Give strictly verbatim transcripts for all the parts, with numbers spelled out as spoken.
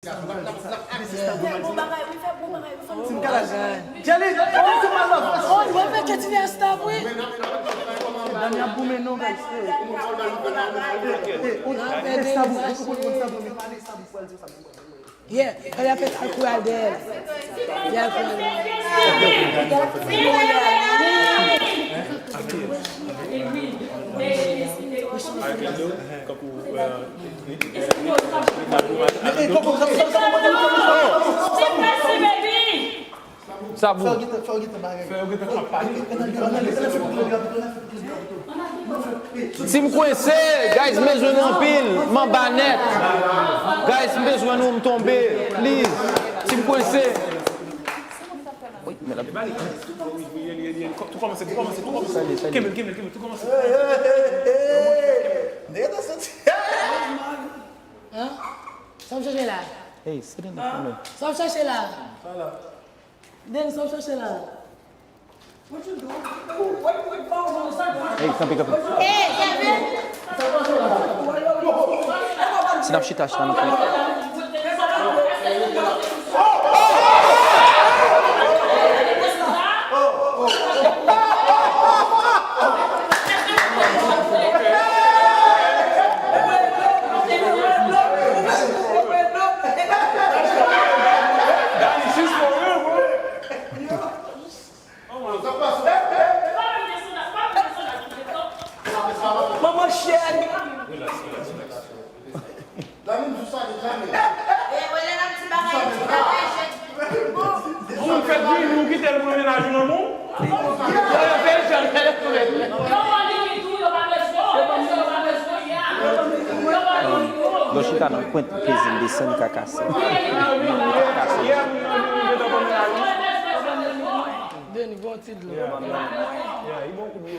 Fè bon bagay, wi, fè bon bagay, wi, fè bon bagay. Jelly, Jelly, to my love. Oh, mwen fè Katie Verstappen, wi. Dani ap goumen non, guys. Eh, eh, eh, ou, eh, Stabou, ou konn, konn Stabou, men pale Stabou pou al di sa. Yeah, fè l ap fè tal kou al dèyè l. Li al kou al dèyè l. Sa bon. Si m kwense, guys, m bezwen nou anpil. M anba nèt. Guys, m bezwen nou, m tonbe. Please. Si m kwense. Wi, men la. Tou kòmanse, tou kòmanse, tou kòmanse. Kenbe l, kenbe l, kenbe l, tou kòmanse. Hein? Sa w chache la? Hey, sit in the corner. Sa w chache la? Denis, sa w chache la? Hey, kanpe, kanpe. Si n ap chita, chita nan kwen. Manman chèn. Moun fèt vini, ou kite l pou mennaj ou nan men w? Lè w chita nan pwent, peze l desann, li ka kase. Li ka kase. Denis, bon ti dlo.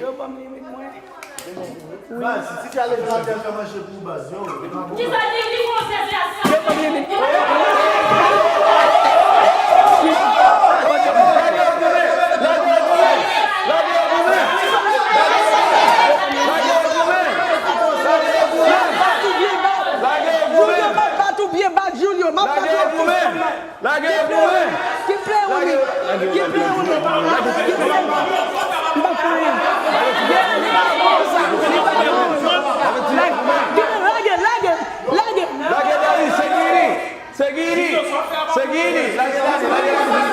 Yo ban m limit mwen. Baz, si ti kale gratè fè manje pou ou, baz, yo. Kisa ki, ki konsèy se a sa? Yo ban m limit mwen. Lage yo goumen. Lage yo goumen. Lage yo goumen. Lage yo goumen. Julio, m ap bat ou byen bad, Julio. M ap bat ou. Lage yo goumen. Lage yo goumen. Keep playing with me. Keep playing with me. Keep playing. M pa fè anyen. Lage, lage, lage. Lage Dani, se Giri. Se Giri. Se Giri. Lage Dani, lage Dani.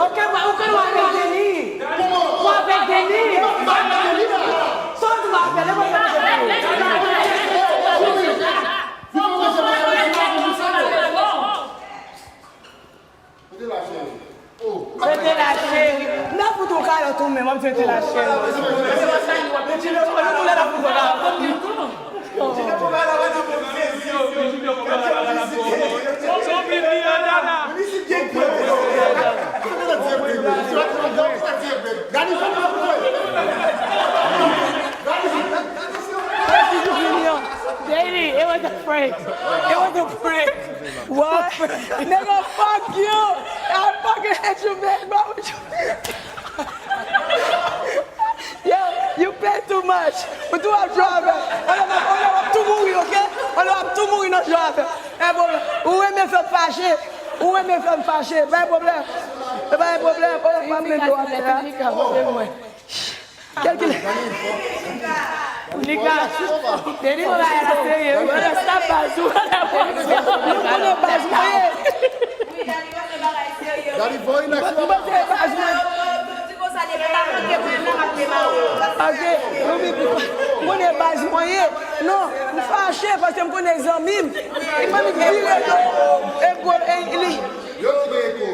Ok, ou konn w avèk Denis. Ou avèk Denis. Sa w di w ap fè, lè mwen fè mwen fè. Mete la cheri. N ap fout ou kalòt ou menm, w ap di mete la cheri. Mete la cheri. Baby, it was a prank. It was a prank. What? Nigga, fuck you. I fucking hate you, man. Why would you? Yo, you play too much. Ou tou ap jwe avè. Olè, olè, w ap tou mouri, ok? Olè, w ap tou mouri nan jwe avè. E pwoblèm. Ou renmen fè m fache. Ou renmen fè m fache. Pa gen pwoblèm. E pa gen pwoblèm. Olè, pa m mete w atè a. Kèlkile. Nika, Denis, mwen pa serye, wi. Mwen nan sa baz ou. Nou konnen baz mwen ye. Dani voye nan aksyon. Mwen se baz mwen. Paske, mwen, mwen, mwen konnen baz mwen ye. Non, m fache paske m konnen zanmi m. Li pa vin vire do. E gwo, e li. Yo, ti gen eko.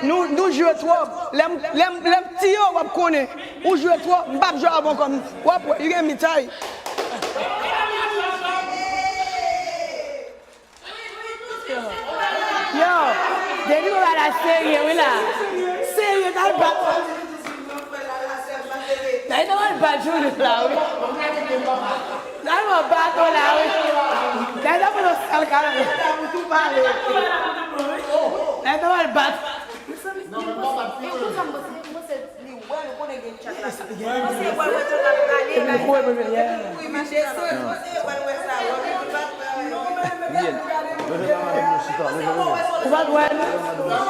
Nou, nou jwe twòp. Lè m, lè m, lè m tiye w, w ap konnen. Ou jwe twòp, m p ap jwe avè w ankò. W ap wè, li gen mitay. Yo, Denis, nou pa la serye, wi la. Serye, n al bat. Nèg nan pral bat Julie la, wi. Nèg nan bat ou la, wi. Nèg nan pral sal kalòt. Nèg nan pral bat. Ou pa t wè l?